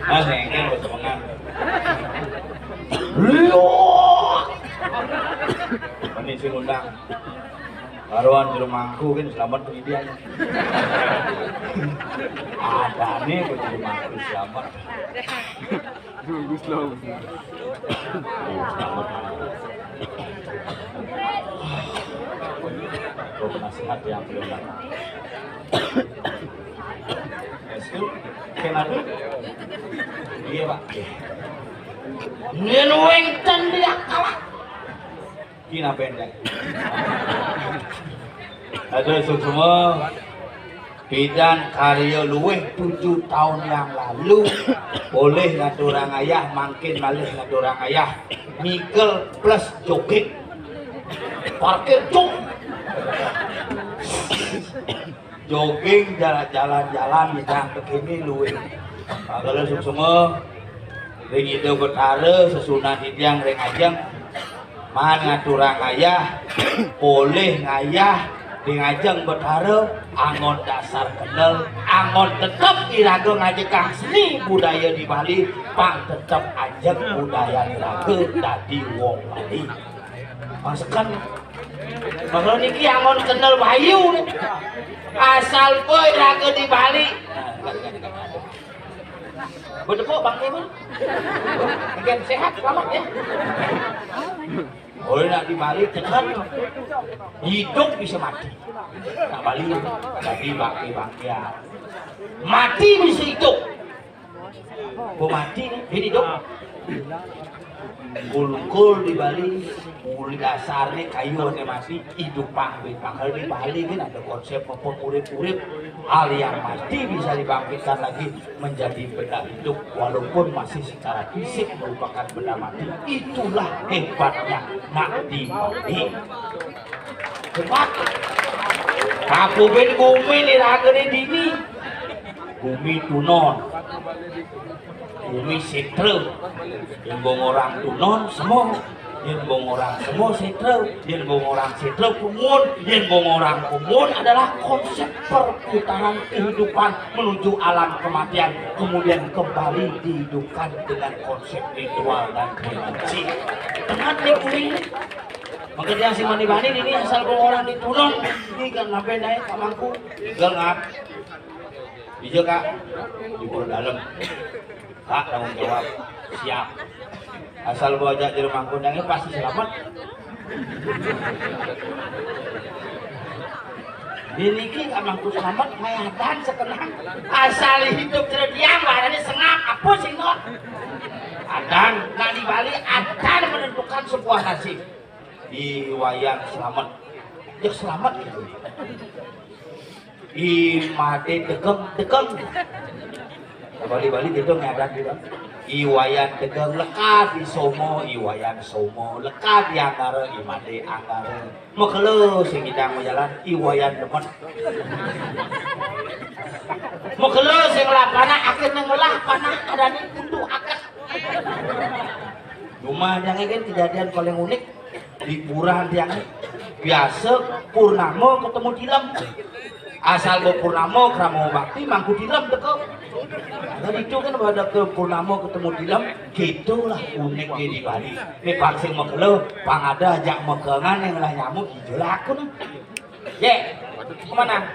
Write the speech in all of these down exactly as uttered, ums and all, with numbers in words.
Mas, engke, Mas, semengan. Iya. Meni sing undang. Karuan jero mangku kan selamat pendidikan. Ada nih jero mangku selamat. Bagus lah. Iya, selamat. Kok penasehat yang belum datang? Kenapa? Iya, Pak. Yen wénten dia kalah. Ki napa énten? Aduh, suksma. Pidan karya luwih tujuh tahun yang lalu, polih ngaturang ayah, mangkin malih ngaturang ayah. Ngikel plus jogging. Parkir, cuk. Jogging, jalan-jalan, jalan, nyidang begini luwih. Kalau suksma, ring Ida Betara, sesunan titiang ring ajeng, maan ngaturang ayah, polih ngayah, ring ajeng Betara, angon dasar kendel, angon tetep iraga ngajegah seni budaya di Bali, pang tetep ajeg budaya iraga dadi wong Bali. Maksudkan, maksud niki angon kendel bayu nih. Asal boy raga di Bali. Bertepuk Bang Iman. Mungkin sehat, selamat ya. Boleh nak dibalik tekan. Hidup bisa mati. Tak balik. Jadi bangke-bangke. Mati bisa hidup. Kok mati nih? Ini dong. Kulkul di Bali, muli dasarnya kayu ada mati, hidup pang, pang. Kalau di Bali kan ada konsep apa urip-urip, hal yang mati bisa dibangkitkan lagi menjadi benda hidup, walaupun masih secara fisik merupakan benda mati. Itulah hebatnya nak di Bali. Hebat. Kapu ben bumi nih raga nih dini. Bumi tunon. Bumi setra. Yang bong orang tunon semua. Yang bong orang semua setra. Yang bong orang setra kumun. Yang bong orang kumun adalah konsep perputaran kehidupan menuju alam kematian, kemudian kembali dihidupkan dengan konsep ritual dan tradisi. Tengah dia kuning. Maka dia si mani-mani ini asal bong orang di tunon. Ini kan ngapain naik Pak Mangku? Tinggal ngap. Iya, Kak. Di Pura Dalem. Kak, tanggung jawab. Siap. Asal bawa ajak di rumah kundangnya pasti selamat. Ini ki Kak Mangku selamat, mayadan sekenang. Asal hidup terdiam, badannya sengak, apa sih, Nok? Adan, nah di Bali, adan menentukan sebuah nasib. Di wayang selamat. Ya selamat gitu. I made degeng, degeng. Bali-Bali gitu ngadan gitu. I wayan degeng lekad di somo, i wayan somo lekad di anggara, i made anggara. Mekelo sing ngidang majalan, i wayan demen. Mekelo sing ngelah panah, akhirnya ngelah panah, adani untuk akeh. Cuma yang ini kejadian paling unik. Liburan tiang biasa purnama ketemu tilem. Asal bawa purnama, krama bakti, mangku tilem teko. Dan itu kan pada ke purnama ketemu tilem, gitulah unik di Bali. Ini pang sing mekelo, pang ada ajak mekengan yang lah nyamuk, hijau lah aku nih. Ye, kemana?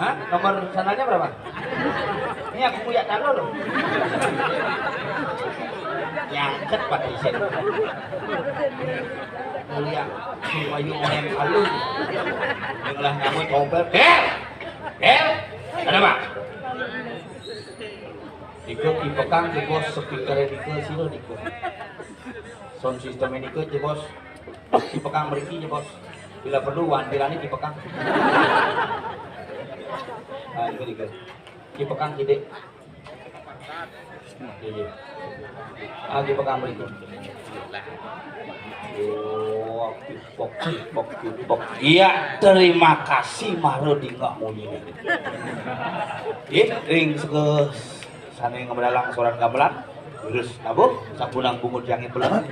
Hah? Nomor sananya berapa? Ini aku punya taruh loh. Nyangket pada isin. Mulia, mayu main kalung. Yang lah nyamuk coba. Bel! Bel! Ada apa? Iko kipekang, iko speaker iko sino iko. Sound system ini iko, bos. Kipekang mriki, bos. Bila perlu, wantirane kipekang. Ah, iko, iko. Kipekang, kidik. Iya. Ah, kipekang mriki. Oh, kipek, kipek, kipek. Iya, terima kasih, maro dingah munyi. Nggih, ring seke sane ngemelalang soran gamelan. Terus, abuh, sapunang bungut yang ibelan.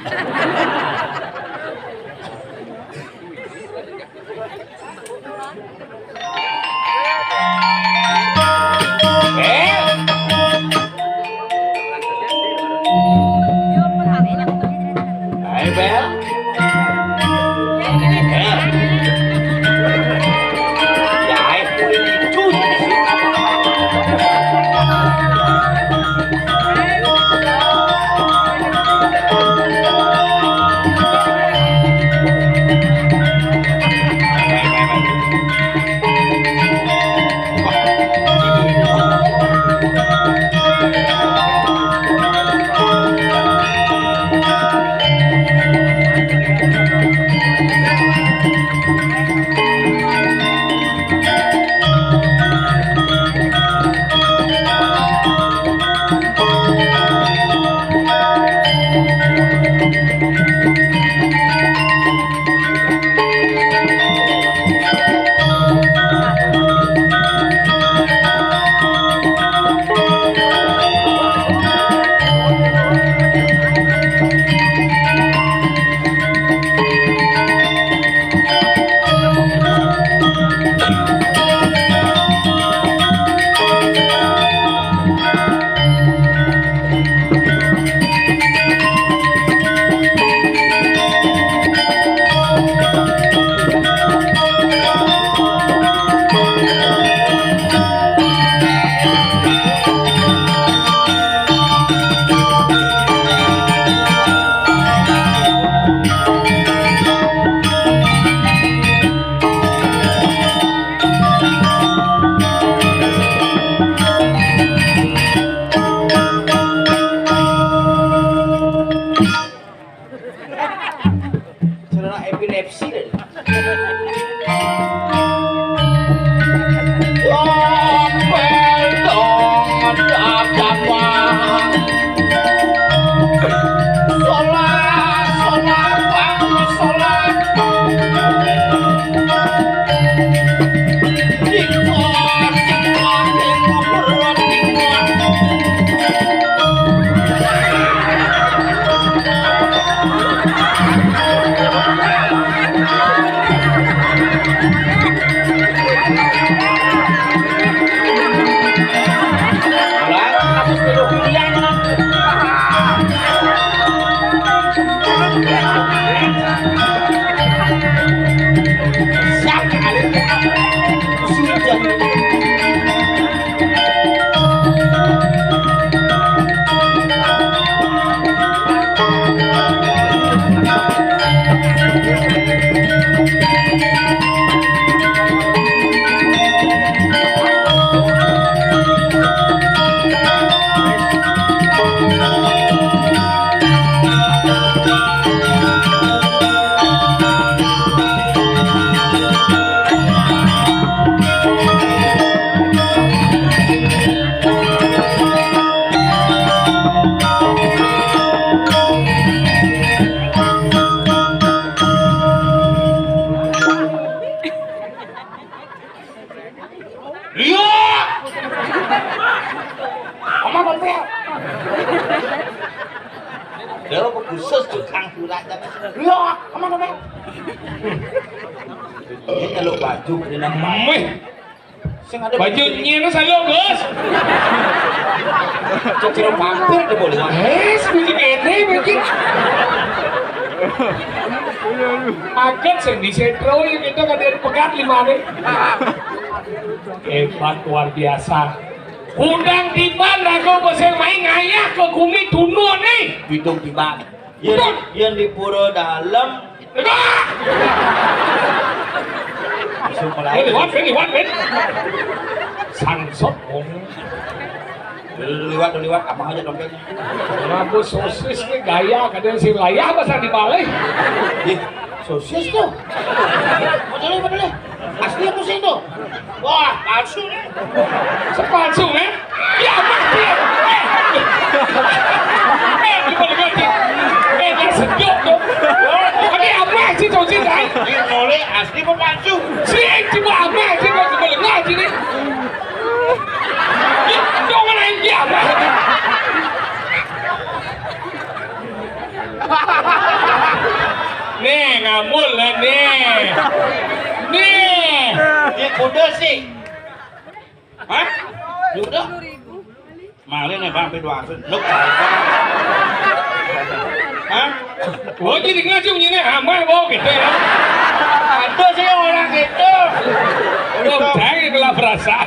Iya. Omah kontol. Lha apa khusus tukang surat. Iya, omah kontol. Ini kalau baju kena nang meh. Sing ada baju nyene salo, Gus. Cocok vampir deh boleh. Wes, baju kene iki. Aget sing disetro ya kita kadang pegat limane. Hebat luar biasa. Undang tiban raga apa sing main ngayah ke gumi dunune. Bidung tiban. Yen, yen di pura dalem. Langsung pelayan. Eh, liwat, Ben, liwat, Ben. Sangsot, oh. Liwat, liwat, apa aja dompetnya? Lagu sosis ini gaya, kadang sing layah masa dibalik. Ih, sosis tuh. Betul, betul. Asli apa sih itu? Wah, palsu nih. Sepalsu, men? Ya, Mas, dia. Eh. Eh, gimana, gimana? Eh, dia sedot tuh. Tapi apa sih, tuh, sih, kan? Ini mulai asli apa palsu? Si, coba apa sih, coba dengar sini. Ya, dong, mana yang dia, apa? Nih, ngamul lah, nih. Nih. Ini kuda sih. Hah? Kuda? Mari nih, Bang, sampai dua ratus. Lu hah? Oh, jadi ngajung ini amah, bawa gitu ya? Ada sih orang gitu. Kok saya kelap perasaan?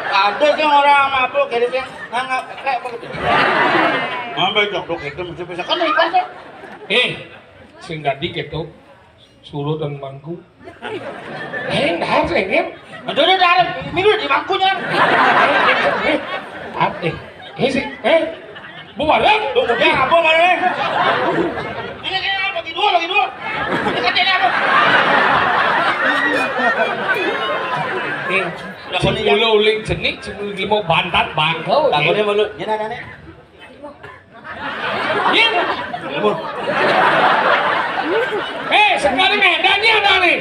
Ada sih orang mabuk gitu sih. Nganggap kayak begitu. Sampai jok itu mesti bisa kan ikhlas ya? Eh, sing dadi gitu. Suruh dan mangku. Eh, enggak harus, eh, Ngem. Aduh, udah, udah, minggu di mangkunya. Eh, eh, eh, sih, eh, Bu Wareng. Lu udah apa mana? Ini, ini apa? Lagi dua, lagi dua. Ini katanya apa? Eh, udah, si boleh, ya. Ulo uling cenik, si ulo limo bantat bangkau. Takutnya malu. Ini ada nih. Yin. Eh, sekali Medan ya ada nih.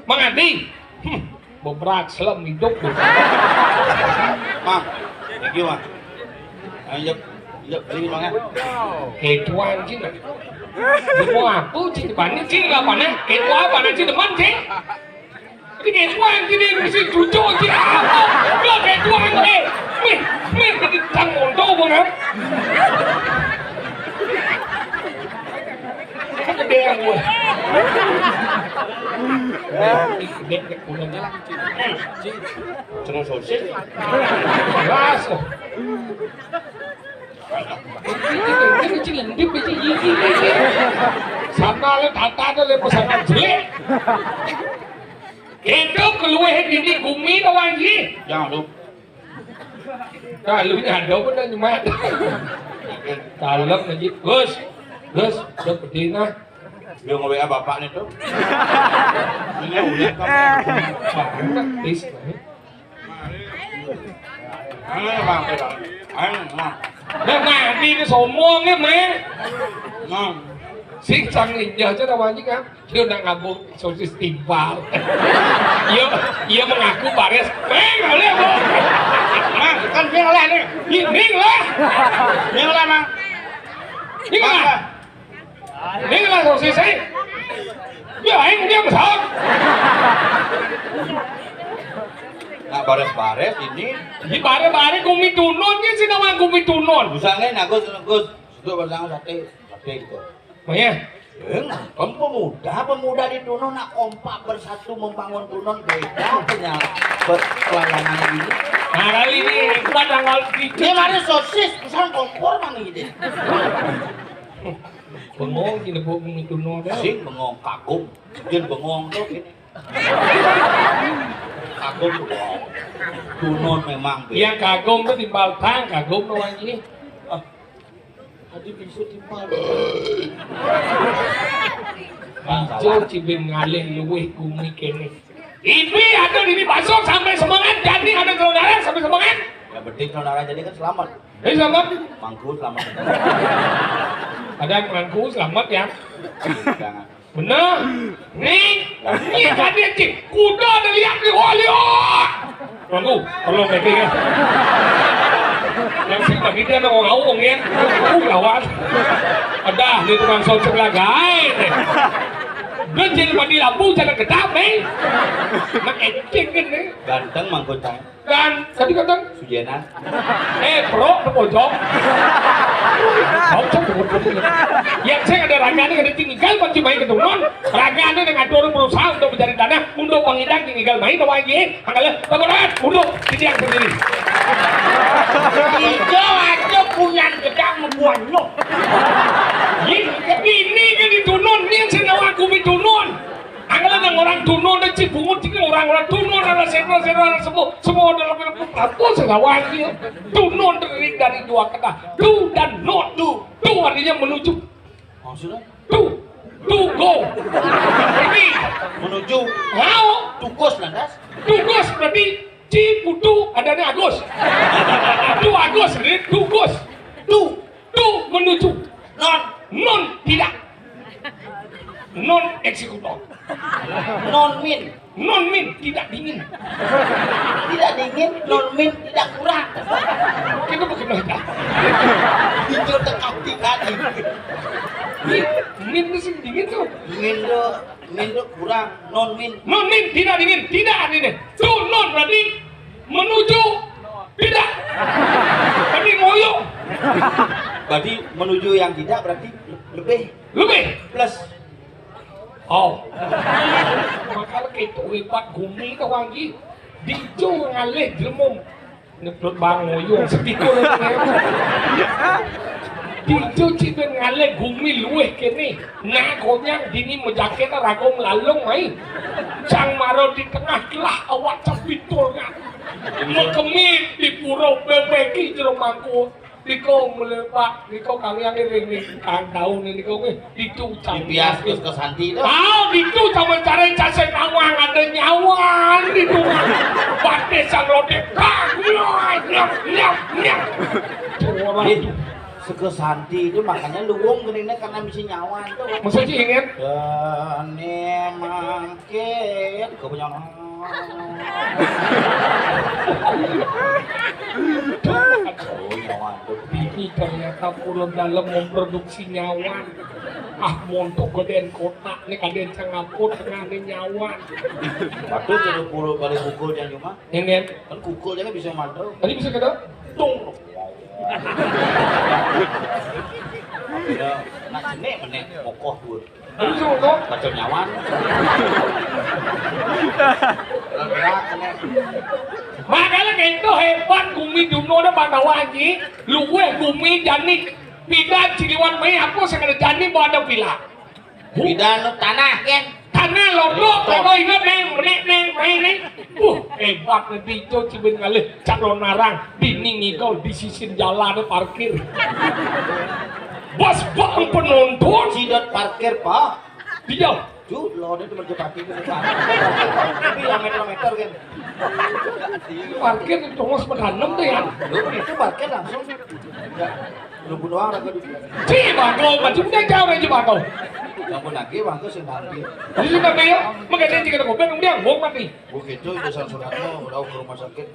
Menganti. Hmm, bebrak selem hidup. Mang, thank you, Mang. Ayo, yuk, beli, Mang, ya. Eh, tuan, Cing. Mau apa, Cing? Panik, Cing, lah, panik. Eh, tuan, panik, Cing, teman, Cing. Ini kayak tuan gini, mesti cucuk aja. Apa? Lo kayak tuan, eh. Nih, nih, jadi tang mondo, Bang, ah. Kan gede yang gue. Ih, gede, gede, pulang. Terus sosis. Keras, loh. Iki, iki, iki lendip, iki, iki, iki. Sama le tata ada le pesanan jelek. Itu keluar dini gumi lawan ji. Jangan lu. Kalau ini ada pun dah nyemat. Kalau lagi, Gus, Gus, udah pedih nah. Dia nge-W A bapak nih tuh. Ini udah kamu. Banget, bis. Ayo, Bang, Bang. Ayo, Bang. Nah, nah, ini sombongnya, Meng. Nah, sing sang ninja aja namanya kan. Dia udah ngabung sosis timpal. Iya, iya mengaku baris. Meng, boleh, Bu. Nah, kan dia lah nih. Ini lah. Ini lah, Mang. Ini lah. Ini lah sosis, eh. Ya, aing dia besar. Nah, baris-baris ini. Di bare-bare gumi tunun, ini sih nama gumi tunun. Misalnya, nah, Gus, Gus, itu pasang sate, sate gitu. Makanya, eh, kan pemuda, pemuda di Tunun nak kompak bersatu membangun Tunun beda punya ber- pelayanan ini. Nah, kali ini kita tanggal tujuh. Dia mari sosis, pisang kompor mana gitu. Bengong gini, Bu, gumi tunun deh. Sing bengong, kagum. Dia bengong tuh gini. Kagum tuh, wow. Tunun memang beda. Yang kagum tuh timpal tang, kagum tuh anjing. Ah. Tadi bisa timpal. Bangsa. Jauh cibin ngalih luwih gumi kene. Ini ada di ini masuk sampai semangat, jadi ada saudara sampai semangat. Yang penting saudara jadi kan selamat. Eh, selamat. Mangku selamat. Ada yang mangku selamat ya. Jangan. Bener? Nih, nih tadi cing, kuda ada lihat nih, wah lihat. Tunggu, perlu meeting ya. Yang sih bagi dia mau ngawung ya. Uh, gawat. Ada di tukang sop sebelah gae nih. Dia jadi mandi lampu, jangan gedap nih. Nak ecing kan nih. Ganteng mangkucang. Dan tadi kata Sujenan. Eh, bro, ke pojok. Pojok, pojok. Yang saya ada ragane ada tinggal kunci main keturunan. Ragane dengan atur berusaha untuk mencari tanah untuk pengidang tinggal main apa lagi? Angkale, pemeran, untuk diri yang sendiri. Ijo aja punyan gedang membuatnya. Ini kan di Tunun, ini yang saya nawa gumi Tunun. Angkale nang orang Tunun, ada Cibungut, ini orang-orang Tunun, ada sendro, sendro, ada semua, semua ada lebih apa segawan dia. Tunun terdiri dari dua kata, tu dan non. Tu, tu artinya menuju. Maksudnya? Tu, tu go. Jadi menuju. Mau. Tukus lantas. Tukus berarti Ciputu adanya Agus. Tu Agus, jadi tukus. Tu. Tu menuju. Non. Non tidak. Non eksekutor. Non min. Non min tidak dingin. Tidak dingin, non min tidak kurang. Kita bukan kita. Hijau tekap tiga. Min, min itu sih dingin tuh. Min tuh, min tuh kurang, non min. Non min tidak dingin, tidak dingin. Tuh non berarti menuju tidak. Berarti ngoyo. Berarti menuju yang tidak berarti lebih. Lebih. Plus. Oh. Makanya itu hebat gumi ke wangi. Dijo ngalih jelmung. Nyeblot bang ngoyo sepikul. Dijo cibin ngalih gumi luwih kene. Nah, konyang dini mejaket ragung lalung mai. Cang maro di tengah kelah awak cepitul kan. Mekemit di pura bebeki jero mangku. Diko melepak, diko kalian ini nih, kang tahu nih diko nih, ditu Bias ke Santi itu. Tahu ditu sama cara cacing awang ada nyawan ditu. Batis sang lodek, kang, nyam, nyam, nyam, nyam. Orang Ih, itu. Seke Santi itu makanya luwung gini karena misi nyawan tuh. Masa sih ingin? Dene mangkin, kau punya orang. Oh, nyawan tuh. Ini ternyata pulau dalam memproduksi nyawan. Ah, montok gedean kotak nih kaden sangaput tengah nih nyawan. Waduh, jadi puluh kali pukul yang cuma. Ini kan? Kan pukul jangan bisa mantau. Tadi bisa kata tung. Ya, nak jenek menek kokoh tuh. Itu kok. Kacau nyawan. Makanya itu hebat gumi dunia ada pada wajib. Luweh gumi jani pida ciliwan mai apa sing ada jani mau ada pila. Pida nu tanah kan. Tanah lodo kalau ingat nih, nih, nih, nih, nih. Uh, hebat nanti itu cibin ngalih calon narang dini ngigol di sisin jalan parkir. Bos bang penonton. Sidot parkir, Pak. Dia Duh, lo itu berjepati itu. Tapi yang meter-meter kan. Parkir di tongos medanem tuh ya. Lu itu parkir langsung. Ya, lu bunuh orang ke dunia. Ci, bangko, macam dia jauh aja bangko. Yang pun lagi bangko sing nanti. Jadi sing nanti ya, makanya jika ada kopi, kemudian ngomong mati. Begitu itu suratmu, udah ke rumah sakit.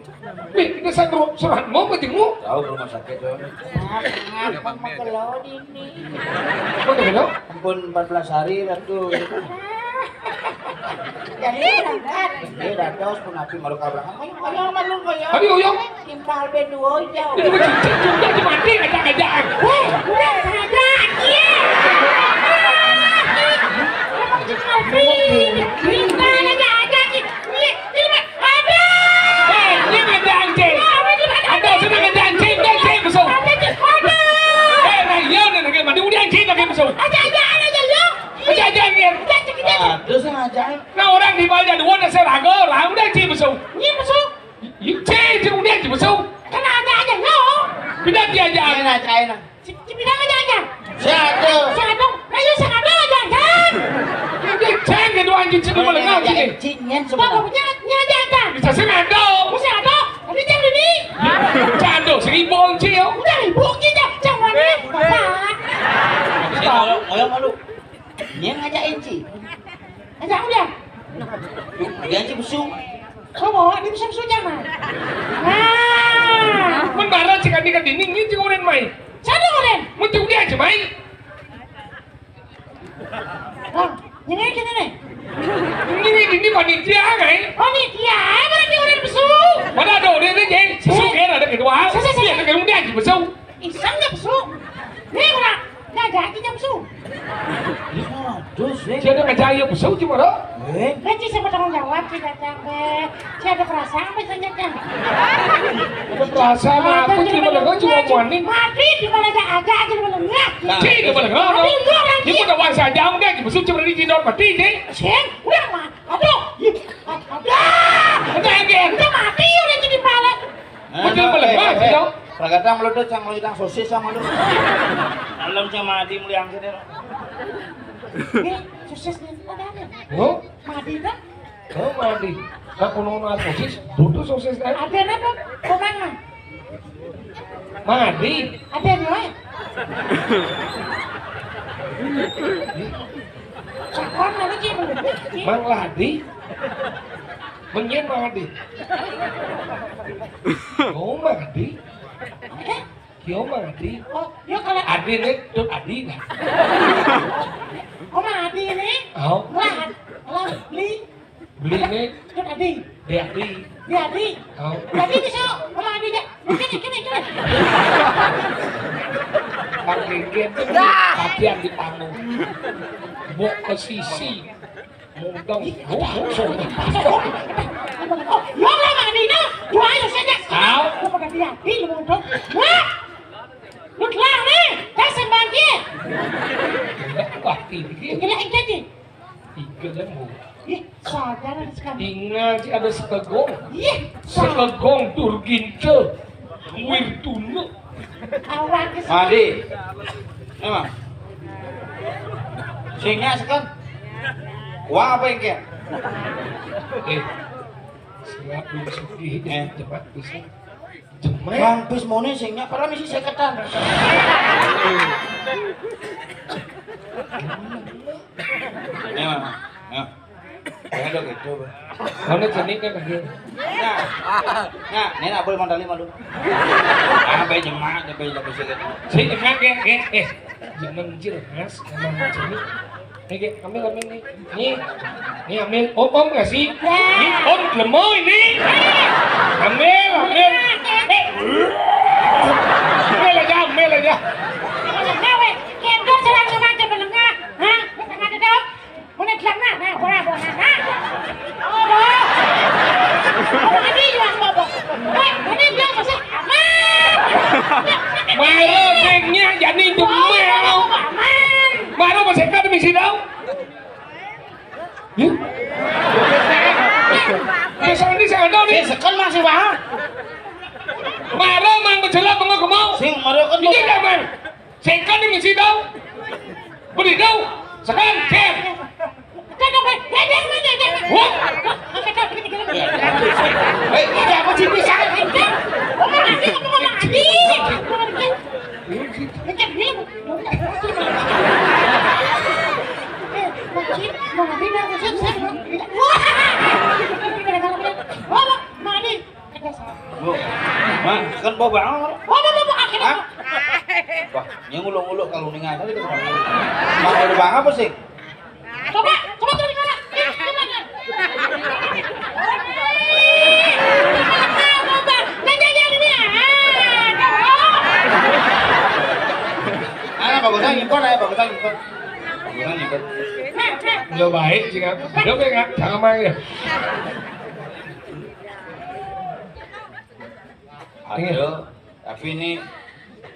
Wih, ini saya ru-, suratmu apa jengmu? Tahu ke rumah sakit tuh. Apa kelodi ini? Apa kelodi? Ampun empat belas hari, Ratu. Jadi berangkat. Ini Ratu, pun api malu kabrak. Ayo, ayo, malu, ayo. Ayo, ayo. Timpal berdua jauh. Ini mah cicing juga di mati, ngajak-ngajakan. Weh, udah, ada, iya. Timpal, ada, ada, iya. Ini mah, ada. Eh, ini ngajak anjing. Ada sudah ngajak anjing, dia anjing besok. Ada, ada. Eh, nah, iya, nih, lagi mandi, udah anjing lagi besok. Ada, ada, ada, ada, iya. Ada, ada, anjing. Ada, ada, ada. Nah, orang di bawah dua, udah saya ragu, lah, udah anjing besok. Iya, besok. Iya, cek, cek, udah, cek, masuk. Kan ada aja, no. Pindah dia aja. Ayo, nah, cek, ayo, nah. Cek, cek, pindah aja, aja. Siapa tuh? Siapa tuh? Ayo, siapa tuh, aja, aja. Udah, cek, gitu, anjing, cek, mau lengah, cek. Cek, nyen, sebentar. Bapak punya, punya aja, aja. Bisa sih, mantap. Mau siapa tuh? Tapi jangan ini. Cando, seribu, cek, yo. Udah, ibu, kita, jangan, eh, bapak. Ayo, ayo, malu. Nyen ngajakin, cek. Aja udah. Dia aja besuk. Kau bawa dia besuk-besuk jangan. Nah. Mun barang cek adi ka dinding, ini cek udah main. Siapa udah? Mun cek udah aja main. Oh, ini gini nih. Ini, ini panitia, kan? Panitia, berarti udah besuk. Mana ada udah ini, Jeng? Besuk ya, ada kedua. Saya, saya, saya. Iya, ada kedua aja besuk. Iseng ya besuk. Nih, udah. Nggak ada aja besuk. Aduh, sih. Siapa ngajak ya besuk cuma, Rok? Eh? Kan sih siapa tanggung jawab sih datang, deh. Saya ada perasaan apa saya datang? Ada perasaan apa sih, cuma, Rok? Cuma warning. Mati di mana ada aja, aja di mana enggak. Nah, cik, di mana enggak, Rok? Mati enggak, orang. Ini udah wasa jauh deh, besuk cuma di Cina mati, cik. Sih, udah mah. Aduh, ih, aduh. Udah, udah, udah mati, udah jadi palet. Nah, betul, nah, betul, eh, Mas, eh, dong. Pragatang meludut, sang meludang sosis sama lu. Dalam sama adi muliang sini. Ini sosis nih, ada apa? Oh? Madi kan? Oh, madi. Nah, kalau mau sosis, butuh sosis kan? Ada apa? Komang, Mang? Madi. Ada nih, Wak. Sakon lagi, Mang Ladi. Mungkin Mang Ladi. Oh, Mang Ladi. Eh? Yo, Mang Ladi. Oh, yo kalau Adi nih, Tut Adi nah. Oh, Mang Adi nih. Oh. Lah, lah, beli. Beli nih. Tut Adi. Di Adi. Di Adi. Oh. Tadi bisa, oh, Mang Adi aja. Kini, kini, kini. Pakai gen. Latihan di panggung. Bok ke sisi. Mudeng. Oh, oh, sorry. Oh, ya Allah, Mang Dino. Dua aja saja. Tahu. Lu pada hati-hati, lu mau dong. Wah. Lu telah nih. Tes sembang dia. Wah, ini. Gila, ini. Tiga kan, Bu? Ih, saudara sekali. Ingat, ada sekegong. Ih, sekegong Durgince. Wirtune. Awak ke Madi. Emang. Sing nya sekon. Wah, apa yang kayak? Eh. Siap, belum sugih, eh, cepat bisa. Jemek. Mang bis muni sing nya, padahal misi seketan. Ya, Mang. Ya. Ya, udah gitu, Bang. Mana jenik kan lagi? Ya. Ya, ini nak boleh mandali malu. Ah, baik jemak, dia baik lebih sikit. Sing jemak, ya, ya, eh. Jangan jelas, emang jenik. Nih, Ki, ambil, ambil nih. Nih. Nih, ambil. Om, om nggak sih? Ya. Nih, om gelemo ini. Ambil, ambil. Eh. Ambil aja, ambil aja. Nah, weh, kendor serang sama aja menengah. Hah? Menengah ada dong. Mana gelang nah? Nah, bola, bola, nah. Oh, bola. Apa tadi yang bobo? Weh, ini dia susah. Aman. Malah gengnya jadi jemel. Aman. Baru masih kan misi dong. Yuk. Besok ini saya ada nih. Eh, sekan masih wah. Maro mang kejelap mau kemau. Sing maro kan. Ini kan, Mang. Sekan ini misi dong. Beri dong. Sekan, cer. Wah. Hei, ini apa sih, bisa? Bu, Mang, kan bau banget. Hah? Wah, ini nguluk-nguluk kalau ningan tadi ke teman. Mang, bau banget apa sih? Coba, coba tuh di mana? Ih, coba, coba. Nah, jangan, jangan ini. Ah, coba. Ah, bagusan impor ya, bagusan impor. Bagusan impor. Nah, nah. Nggak baik, jika. Nggak baik, nggak. Jangan main ya. Aduh, tapi ini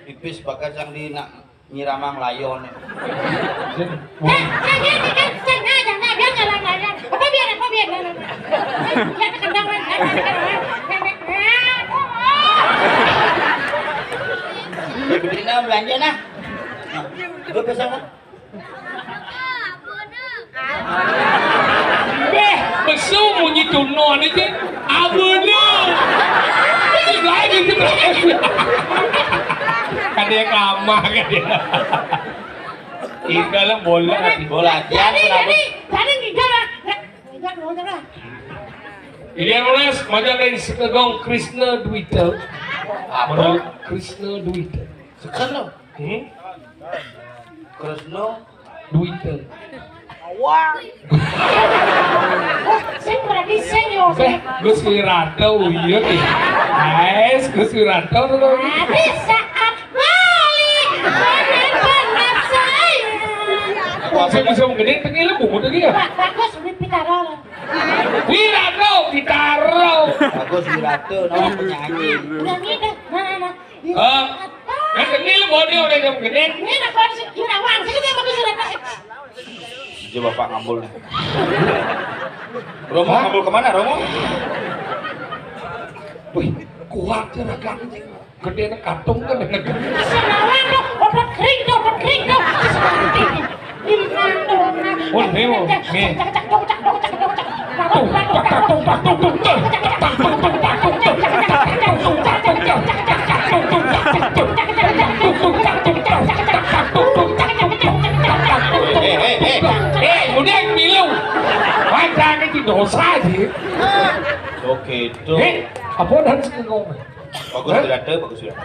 pipis bakas yang di nak nyiramang layon. Eh, eh, eh, eh, eh, eh, eh, biar jalan-jalan. Apa biar, apa biar, biar, biar. Eh, biar kendang, eh, eh, eh, eh, eh, eh, eh. Ya, gede nah, belanja nah. Nah, gue pesan nah. Beh, mesum munyi tuno ni je. Abuna. Ini lain itu. Kada yang kamah kan dia. Tinggal lah bola. Bola aja. Jadi, jadi, jadi ngigal lah. Ngigal, ngigal lah. Ilian Monas, macam lain sekegong Krishna Dwita. Apa? Modal Krishna Dwita. Sekarang. Hmm? Kresno Dwita. Wah. Sing berarti sing yo. Beh, Gus Wirata, oh iya nih. Guys, Gus Wirata tuh. Tapi saat balik, benar-benar sayang. Wah, saya bisa menggede, pengen lu bungut lagi ya? Pak, bagus, duit Pitaro. Wirata, Pitaro. Bagus, Wirata, nama penyanyi. Udah ngide, nah, nah, nah. Hah? Yang kecil bodi orang yang gede. Ini nak kau sih, ini awang, sini dia bagus sudah tak. Dia bapak ngambul nih. Romo ngambul kemana, Romo? Wih, kuat ya raga. Gede nih katung kan. Selawan dong, obat kering dong, obat kering dong. Oh, ini mau. Nih. Eh, eh, eh, eh, udah milu. Wajahnya di dosa sih. Oke, itu. Eh, apa dan sih ngomong? Bagus sudah, bagus sudah.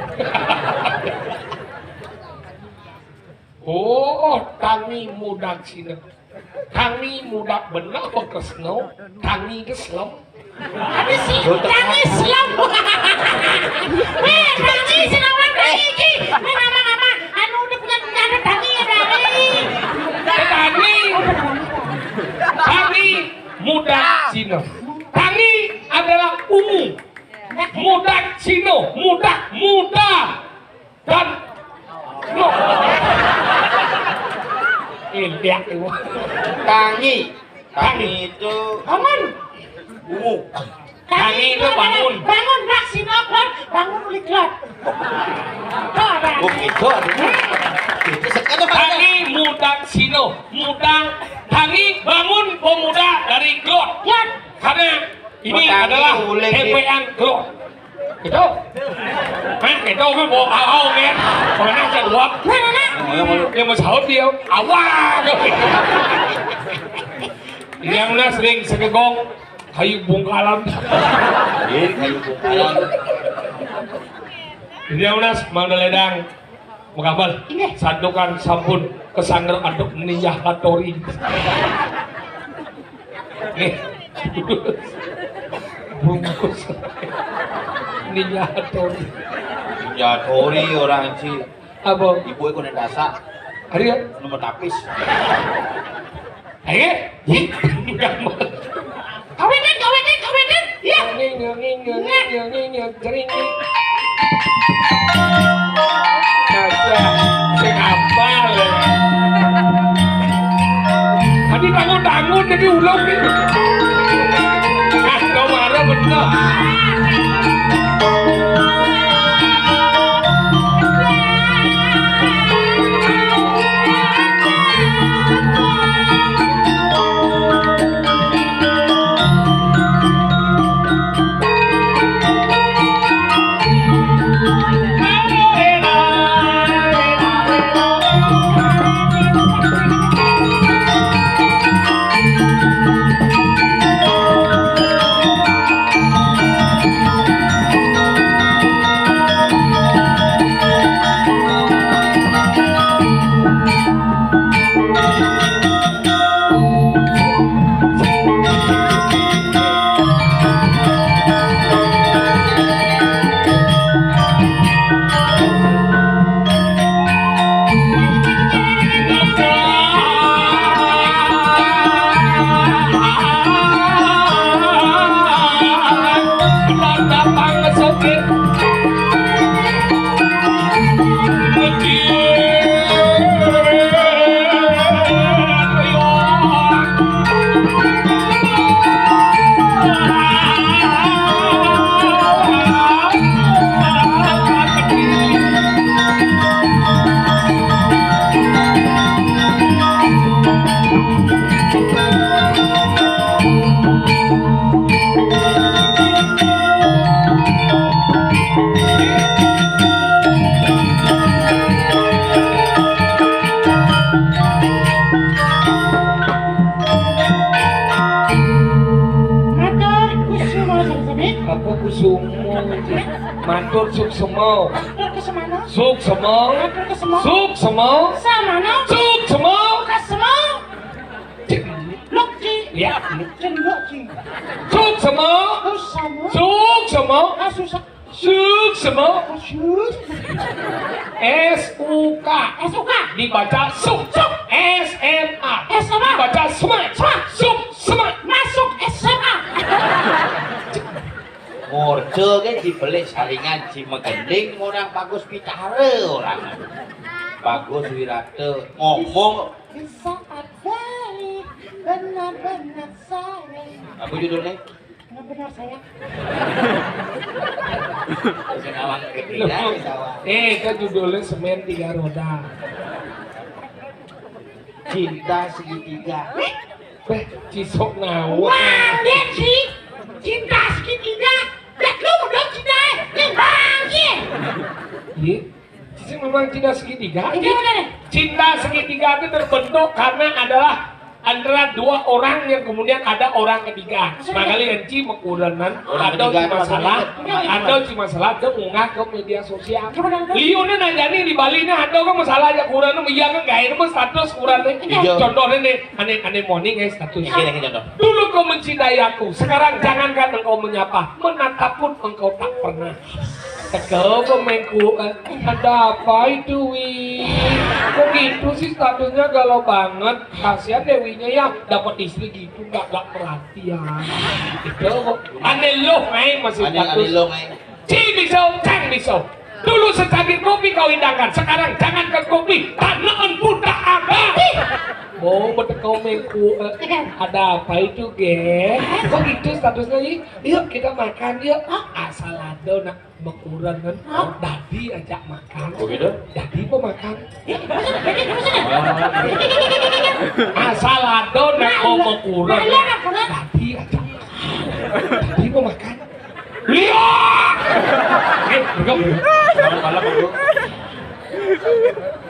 Oh, tangi mudak sini. Tangi mudak bener apa Kresno? Tangi geslem. Ada sih, tangi slem. Eh, tangi selawan tangi iki. Eh, nama-nama anu udah punya punya ada tangi ya tangi. Tangi. Tangi mudak Cina. Tangi adalah ungu. Mudak Cina, mudak muda. Dan no. Ini dia. Tangi. Tangi itu bangun. Ungu. Tangi itu bangun. Bangun rak sinopron, bangun ulik lot. Oh, gitu. Itu sekarang tangi muda sino, muda tangi bangun pemuda dari klot. Klot. Karena ini adalah ulik. Tepean klot. Itu. Hah, itu kan bawa au-au kan. Mana aja uap. Dia mau sahur dia. Awak. Yang udah sering segegong kayu bungkalan. Iya, kayu bungkalan. Yang udah semang ledang. Mengambal. Santukan sampun kesangger aduk Ninja Hattori. Nih. Bungkus. Ninja Hattori. Ninja Hattori orang si. Apa? Ibu aku nendasa. Hari ya? Nomor tapis. Ayo. Kawinan, kawinan, kawinan. Ya. Nyong, nyong, nyong, nyong, nyong, nyong, nyong, jering. Ada sing apal ya. Tadi bangun-bangun jadi ulung nih. Ah, kau marah bener. Matur kusumo sami-sami. Apa kusumo? Matur suksema. Matur kusemana? Suksema. Matur kusumo. Suksema. Samana? Suksema. Kusumo. Cek. Lukci. Ya. Cendok ci. Suksema. Kusama. Suksema. Asusa. Suksema. Sus. S U K. S U K. Dibaca suk. Suk. S M A. S M A. Dibaca sema. Sema. Suk. Sema. Masuk S M A. Murca ke ci pelik saringan ci magending orang bagus pitara orang. Bagus wirata ngomong. Di saat baik benar-benar sayang. Apa judulnya? Benar-benar sayang. Sing awak ketiga, sing awak. Eh, kan judulnya Semen Tiga Roda. Cinta Segitiga. Beh, cisok ngawur. Wah, lihat sih. Cinta segitiga. Lihat lu udah cinta, eh. Yang bangkit. Iya. Sing memang cinta segitiga. Iya, benar. Cinta segitiga itu terbentuk karena adalah antara dua orang yang kemudian ada orang ketiga. Maksudnya? Makanya Enci mekurenan, orang ketiga ada itu masalah, maksudnya? Ada masalah, dia munggah ke media sosial. Gimana, gimana? Liu ni nanya ni di Bali ni ada kan masalah ya kurenan, iya kan gaya ni status kurenan. Iya. Contohnya ni, ane ane morning eh status. Iya, iya, contoh. Dulu kau mencintai aku, sekarang jangankan engkau menyapa, menatap pun engkau tak pernah. Tegel pemengku, eh, ada apa itu, Wi? Kok gitu sih statusnya galau banget? Kasihan Dewinya ya, dapat istri gitu, nggak nggak perhatian. Itu kok. Ane loh, main masih ane, status. Ane loh, main. Ci biso, cang biso. Dulu secangkir kopi kau hidangkan, sekarang jangankan kopi, tanaan pun tak ada. Oh, betul kau mengku, eh, ada apa itu, Ge? Kok gitu statusnya, Wi? Yuk kita makan yuk. Asal ada nak. Mekurenan kan, dadi ajak makan. Begitu? Dadi mau makan. Asal ada nak mau mekuren, dadi ajak makan. Dadi mau makan. Lihat. Eh, bukan, bukan. Selamat malam, Bu.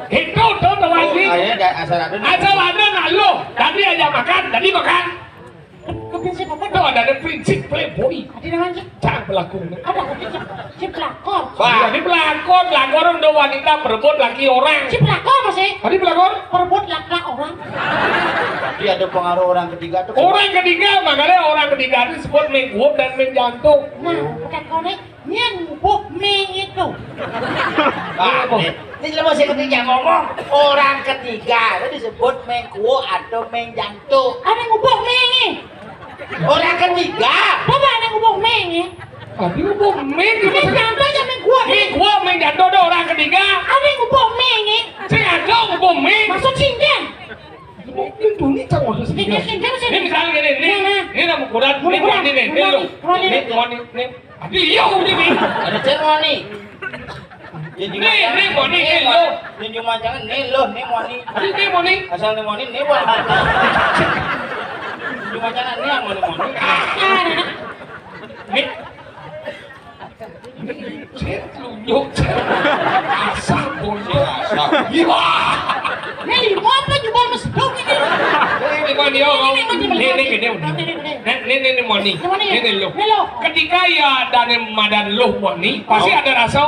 Itu tuh, tuh, lagi. Kayaknya asal ada. Asal ada nak lo, dadi ajak makan, dadi makan. Ke prinsip apa? Tuh ada, ada prinsip playboy. Ada namanya? Jangan pelakor. Ada prinsip, si pelakor. Wah, ini pelakor, pelakor udah wanita berebut laki orang. Si pelakor masih? Tadi pelakor? Berebut laki orang. Tapi ada pengaruh orang ketiga tuh. Orang ketiga, makanya orang ketiga itu disebut mengguap dan menjantung. Nah, bukan konek. Nyén ngubuh mé ngitu. Nah, ini, ini lu masih ketiga ngomong. Orang ketiga itu disebut mengkuo atau mengjantung. Ada ngubuh mé ngi. Orang ketiga. Coba ada ngubuh mé ngi. Tadi ngubuh mé ngi. Mengjantung ya mengkuo. Mengkuo, mengjantung ada orang ketiga. Ada ngubuh mé ngi. Saya ada ngubuh mé. Maksud singkan. Mungkin dunia cang waduh singkan. Singkan, singkan, singkan. Ini misalnya gini, ini, ini nama ukuran, ini ukuran, ini, ini, ini, ini, ini, ini, ini, ini, Tapi iya, udah nih. Ada cerwani. Nih, nih, Moni, nih, lo. Nih, cuma jangan, nih, lo, nih, Moni. Nih, nih, Moni. Asal nih, Moni, nih, Moni. Cuma jangan, nih, Moni, Moni. Nih. Nih, lu nyok. Asal, Moni. Asal. Iya. Nih, mau apa juga mesti dong ini? Ini, Moni, oh, oh. Ini, ini, ini, ini, ini. Nih, nih, nih, nih, Moni. Moni. Nih, nih, lo. Nih, lo. Ketika ya, dan madan loh, Moni, pasti ada rasa,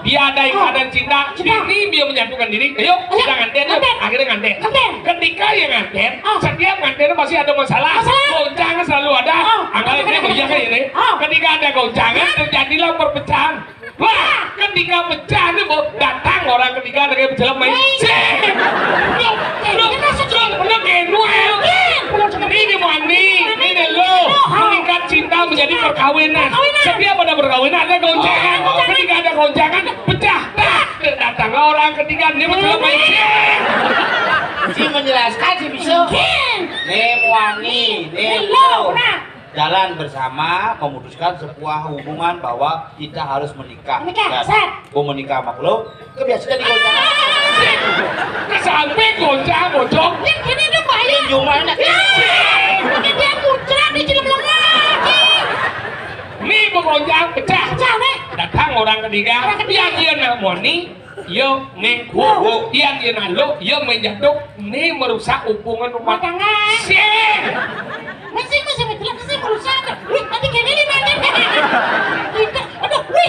dia ada ikatan cinta. Cinta. Ini dia menyatukan diri. Ayo, kita nganten, yuk. Nganten. Akhirnya nganten. Nganten. Ketika ya nganten, setiap nganten pasti ada masalah. Masalah. Goncangan selalu ada. Angkal ini, iya kan ini? Ketika ada goncangan, terjadilah perpecahan. Wah, ketika pecah nih, mau datang orang ketiga, ada kayak pecah main. Sip. Lu, lu, lu, lu, kayak Noel. Ini Moni, ini lo. Mengikat cinta menjadi perkawinan. Perkawinan. Setiap ada perkawinan, ada goncangan. Goncangan pecah. Tak, datang orang ketiga. Dia betul main. Si menjelaskan si bisa. Nih muani, nih lo. Nah, jalan bersama memutuskan sebuah hubungan bahwa kita harus menikah. Menikah, dan set. Gua menikah sama lo, kebiasaan jadi goncangan. Sampai goncang, bocong. Yang ini udah bayar. Cuma enak. Ini dia muncrat di jelem lemah. Ini begoncang, pecah. Pecah, nih. Datang orang ketiga. Orang ketiga. Yang dia nak muani, yo ngengkuk. Yang dia nak lo, yo menjatuh. Ini merusak hubungan rumah tangga. Sih. Masih, masih, masih, masih merusak. Wih, nanti kayak gini, nanti. Aduh, wih.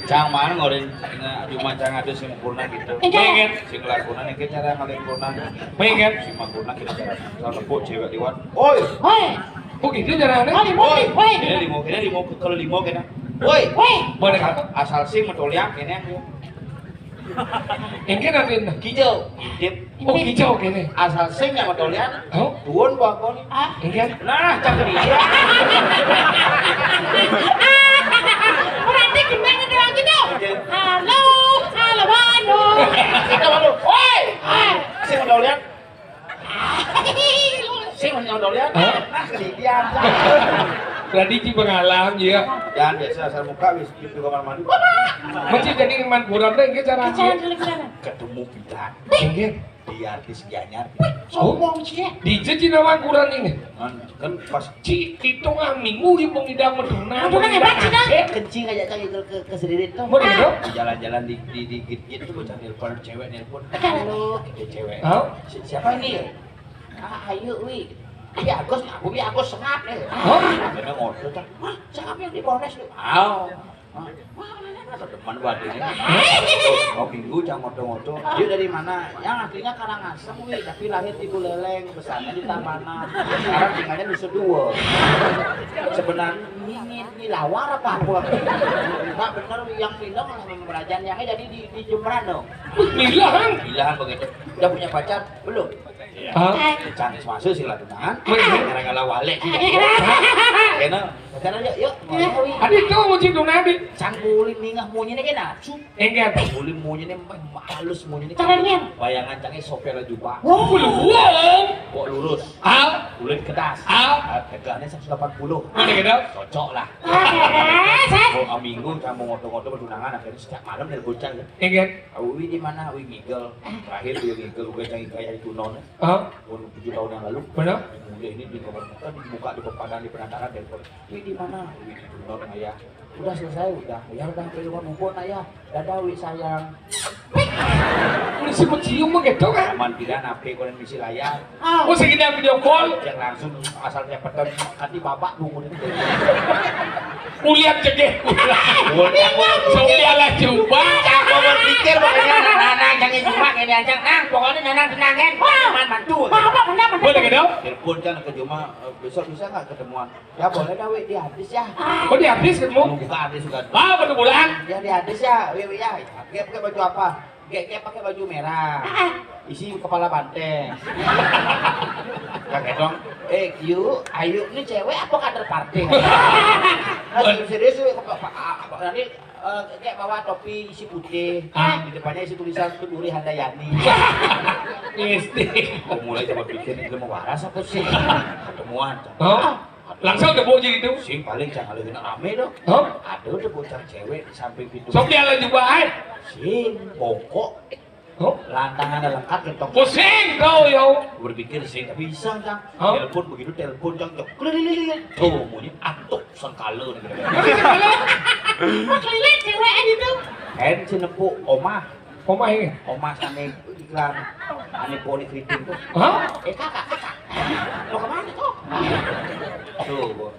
Cang mana ngorin, nah, cuma cang ada sempurna gitu. Iya. Pengen. Sing lakukan ini cara ngalih purna. Pengen. Sing mampurna kita cara. Kalau tepuk cewek liwat. Oi. Oi. Kok gitu caranya? Oi, oi, oi. Ini limo, ini limo, kalau limo kena. Oi. Oi. Boleh. Asal, asal sing metoliang kene. Engke nanti. Kijau. Intip. Oh, kijau kene. Asal sing yang metoliang. Oh. Tuun bakon. Ah, engke. Nah, cakep dia. Berarti gendang itu lagi tuh. Iya. Halo, halo, halo. Kita malu. Oi. Oi. Sing metoliang. Sing metoliang. Hah? Nah, kelidian. Berarti di pengalaman ya. Jangan biasa asal muka wis di kamar mandi. Masih jadi man kurang deh, engke cara. Ketemu kita. Engke. Di artis Gianyar. Wih, sombong sih ya. Di Cina mah kurang ini. Kan, kan pas Ci, itu ngaminggu di pengidang Maduna. Maduna hebat, Cina. Eh, kencing aja cang itu ke, ke sendiri tuh. Mau gitu? Di jalan-jalan di, di, di, di, itu bocah nelpon, cewek nelpon. Halo. Itu cewek. Hah? Si-, siapa ini? Ah, ayo, wi. Iya, Agus, aku, iya, Agus, sengap nih. Hah? Karena ngotot, ah. Hah, sengap yang di Polres tuh. Aw. Hah? Wah, teman buat ini. Oh, minggu, cang ngotot-ngotot. Dia dari mana? Yang aslinya Karangasem, wi, tapi lahir di Buleleng, besarnya di Tabanan. Sekarang tinggalnya di Seduo. Sebenarnya ini, ini, ini lawar apa apa? Enggak bener, yang pindah sama Merajaan, yang jadi di, di Jemberan dong. Bilang. Bilang begitu. Udah punya pacar? Belum. Hah? Cantik masuk sih lah tunangan. Wih. Gara-gara walek sih. Kena. Pacaran yuk, yuk. Adi itu mau cinta nabi. Sang kulit mingah monyene kena. Engke. Kulit monyene halus monyene. Caranya? Bayangan cangnya sopel juga. Wow. Belum. Kok lurus. Al. Kulit kedas. Al. Tegaknya seratus delapan puluh. Mana gitu? Cocok lah. Kok minggu kamu ngotot-ngotot bertunangan, akhirnya setiap malam dari bocah ya. Engke. Awi di mana? Awi ngigel. Terakhir dia ngigel, gue cari kayak itu non. Hah? Umur tujuh tahun yang lalu. Benar? Mulai ini di kamar, kan dibuka di pepadan di penataran telepon. Wih, di mana? Wih, di Gunung, Ayah. Udah selesai, udah. Ya udah, ke rumah bubon, Ayah. Dadah, Wi sayang. Ini si mencium mah gitu kan? Aman tidak, nape konen misi layar. Oh, sing video call. Yang langsung asal cepetan, nanti bapak nunggu. Kuliah cegeh. Sok piala coba. Aku berpikir makanya anak-anak yang cuma ini aja, Nang. Pokoknya Nanang tenangin, aman mantu. Apa benar, benar? Boleh gitu? Telepon kan ke Juma, eh, besok bisa nggak ketemuan? Ya boleh dah, Wi, di artis ya. Oh, di artis ketemu? Mau buka artis juga. Ah, betul bulan. Ya di artis ya, Wi, Wi ya. Pakai, pakai baju apa? Kayak, kayak pakai baju merah. Isi kepala banteng. Pakai dong. Eh, Yu, Ayu ini cewek apa kader partai? Nah, serius, serius, Wi, apa, apa, apa, nanti, eh, kayak bawa topi isi putih, ah, di depannya isi tulisan Tuturi Handayani. Pasti. Oh, mulai coba pikir, ini mau waras apa sih? Ketemuan. Oh. Langsung tepuk aja gitu. Sing paling jangan lagi rame dong. Hah? Ada udah bocah cewek di samping pintu. Sok dia lagi baik. Sing bongkok. Hah? Lantangan lengkap, kentong. Pusing kau, yo. Berpikir sing, tapi iseng, Cang. Hah? Telepon begitu, telepon, Cang, Cang. Kelilililil. Tuh, bunyi antuk sengkala nih. Kelilit cewek aja tuh. Kan si nepuk omah. Omah ini? Omah sana iklan. Ane poli keriting tuh. Hah? Eh, kakak, kakak. Lo kemana tuh? Tuh, gua.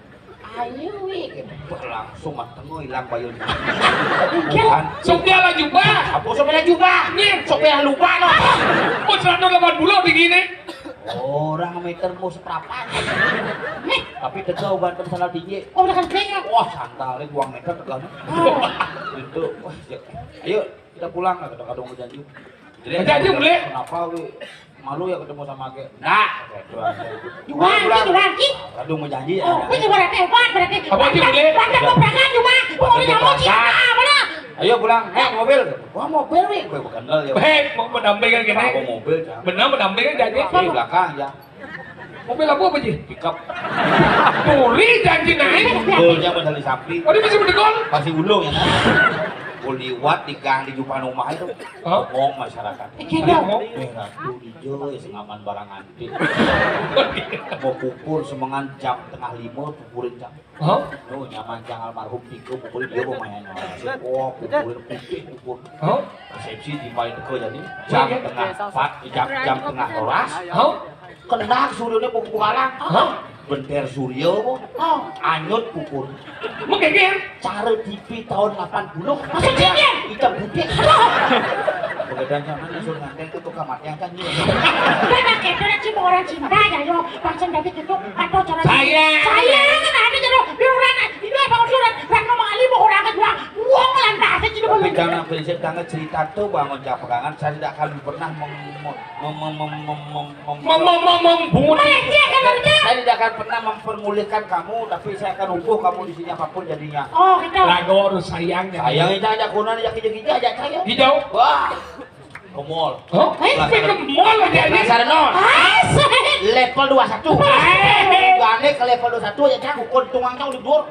Ayo, Wi. Wah, langsung mateng, oh, hilang bayun. Bukan. Sok dia lah jubah. Apa sok dia jubah? Nih. Sok dia lupa, no. Oh, seratus delapan puluh tinggi nih. Orang meter mau seperapat. Nih. Tapi tegau banten sandal tinggi. Oh, udah kan tinggi. Wah, sandalnya dua meter tegaunya. Ah. Itu, wah, ya. Ayo, kita pulang lah, kadang-kadang mau janji. Jadi, janji, boleh? Kenapa, Wi? Malu ya ketemu sama Ake? Nah, jual, jual, jual. Aduh, mau janji ya. Oh, ini berarti hebat, berarti. Apa sih, boleh? Pada peperangan cuma, pokoknya mau sih. Ayo pulang, naik mobil. Wah, mobil, Wi. Gue bekendel ya. Hei, mau mendampingkan gini. Apa mobil, Cang? Benar mendampingkan jadi. Di belakang, ya. Mobil apa, apa, Ji? Pickup. Turi janji naik. Golnya modal di samping. Oh, dia masih berdegol? Masih ulung ya, kan? Gue liwat di gang di depan rumah itu. Hah? Ngomong masyarakat. Iya, dong. Merah tuh hijau, ya, sengaman barang antik. Mau pupur semengan jam tengah lima, pupurin jam. Hah? Nuh, nyaman jang almarhum Tiko, pokoknya dia mau main. Oh, pokoknya putih, pokoknya. Hah? Resepsi di paling teko jadi jam tengah empat, jam, jam tengah rolas. Hah? Kendak suryonya pokok bukalang. Hah? Benter suryo, oh, anyut pupur. Menggeger. Cara T V tahun delapan puluh. Maksudnya? Hitam putih. Pegadaian zaman disuruh nganten ke tukang mati yang kan. Udah, pakai itu, orang cinta ya, yo. Bangsa David itu, atau cara saya. Saya kan ada, jadi, di orang, ini apa, orang, orang ngomong, "Ali, mau orang kedua, uang lantas aja." Tapi jangan prinsip, karena cerita tuh bangun jam pegangan, saya tidak akan pernah mem-, mem-, mem-, mem-, mem-, mem-, Mem-, mem-, mem-, bungut. Saya tidak akan pernah mempermulihkan kamu, tapi saya akan utuh kamu di sini apapun jadinya. Oh, gitu. Lagu harus sayang, ya. Sayang itu aja, kunan aja, kija-kija aja, saya. Hijau. Wah. Ke mall. Hah? Eh, ke mall aja, ya? Penasaran, no? Level dua satu. Eh. Gane ke level dua satu ya, Cang, ukur tungang, Cang, udah dur.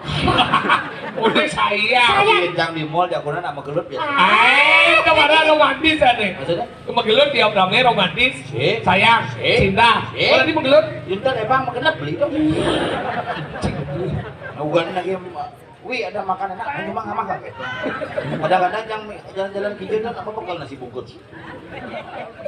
Udah saya. Saya. Iya, Cang, di mall jagoan sama gelut ya. Eh, kemana romantis, aneh? Maksudnya? Cuma gelut tiap rame romantis. Sip. Sayang, sip, cinta. Sip. Kalau di menggelut, Intan emang menggenap beli dong. Nah, bukan lagi, Wi, ada makan enak, ayo mah nggak makan, gitu. Kadang-kadang yang jalan-jalan gitu kan apa bekal nasi bungkus.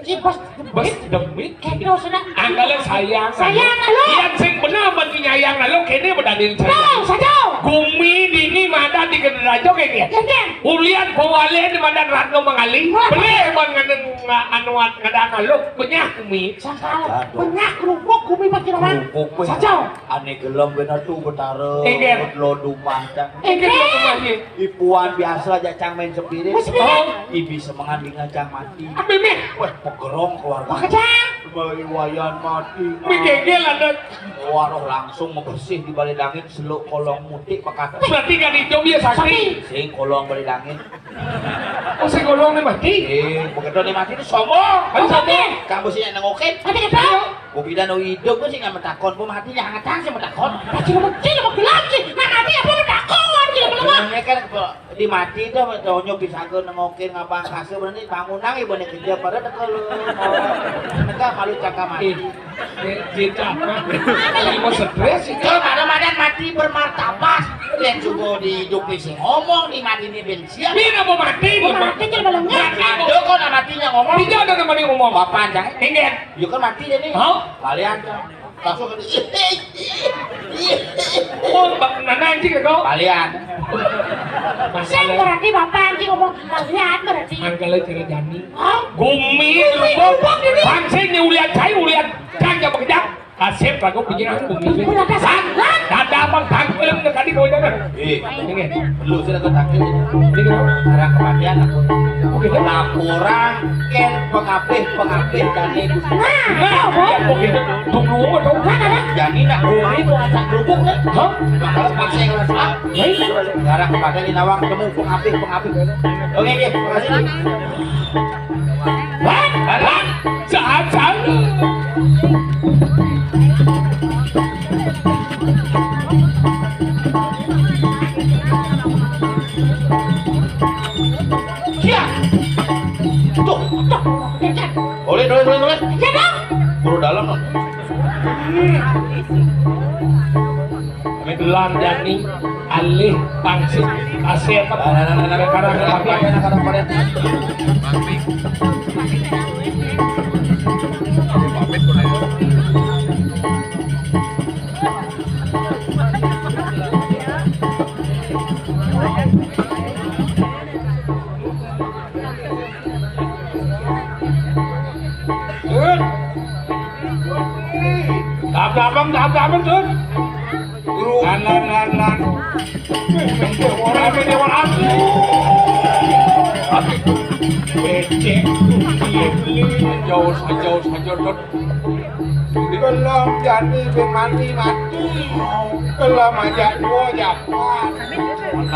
Ih, bos, bos, demi. Kayak gitu, sudah. Anggalan sayang. Sayang, halo. Yang sing bener mesti nyayang, halo, kene bedadin saya. Tuh, satu. Gumi dini mata di kederajo kayak gitu. Iya, iya. Ulian pawale di madan Ratno Mangali. Wah. Boleh ban ngadan nga-, anuan ngadan halo. Benyah gumi. Sasal. Aduh. Benyah kerupuk gumi pakai orang. Kerupuk, weh. Satu. Ane gelem bener tuh, Betara. Engger. Lo dumah, Cang. Engger, lo dumah, ye. Ipuan biasa aja, Cang, main sepiring. Wes, sepiring. Oh. Ibi semengan dengan Cang mati. Apa, Meh? Weh, pegerong keluarga. Wah, kejang. Bali Wayan mati. Meh gegel ada. Waroh langsung membersih di balik langit, seluk kolong mutik pekat. Berarti kan hijau dia sakti. Sakti. Sing kolong balik langit. Oh, sing kolong nih mati. Eh, begitu nih mati itu sombong. Ayo, sombong. Kamu sih yang nengokin. Mati kita. Gua bilang, "Oh, hidup gua sih nggak metakon, gua mati ya hangatang sih metakon." Kecil kecil mau gelap sih, nah mati apa metakon gitu belum. Benernya kan, kalau di mati itu, tonyo bisa ke nengokin ngabang kasih, berarti bangunan ya, bener kerja pada tekel. Mereka malu cakap mati. Eh, eh, kita apa? Ini mau stres sih. Kalau pada badan mati bermartabat, yang juga di hidup sih ngomong, di mati ini bensian. Dia nggak mau mati, mau mati. Mati aja belum. Ada kok nak matinya ngomong. Tidak ada namanya ngomong. Bapak, jangan. Ini. Yuk kan mati dia nih. Hah? Kalian langsung ke Oh, Bang Nana anjing ya kau? Kalian. Sing berarti bapak anjing ngomong kalian berarti. Mangkale cara jani. Hah? Gumi, gumi, lubuk, lubuk ini. Bangsin ni ulian cai, ulian cang, jangan bekejang. Kasih lagu pikiran gumi. Gumi ada san. Dada abang tangkil yang tadi kau jangan. Eh, ini. Lu sudah ketakin. Ini kenapa? Arah kematian aku. Oke. Laporan ken pengapih-pengapih jani. Nah, nah, oke. Tunggu, tunggu. Jani nak gumi itu acak kerupuk nih. Hah? Makanya paksa yang rasa. Sekarang kepada di nawang temu pengapih-pengapih. Oke, oke, makasih. Bang, bang, sehat, sehat. Ya. Tuh, tuh. Boleh, boleh, boleh, boleh. Ya, Bang. Buru dalam, Bang. Kami duluan, jani, alih, pangsit, kasih apa? Nah, nah, nah, nah, nah. Sekarang, nah, nah, nah, nah, nah. Dun. Dap-dapan, dap-dapan, Dun. Guru. Lan, lan, lan, lan. Orang ini orang. Becek. Jauh, jauh, jauh, Dun. Belum jadi bimani mati. Belum aja dua japan.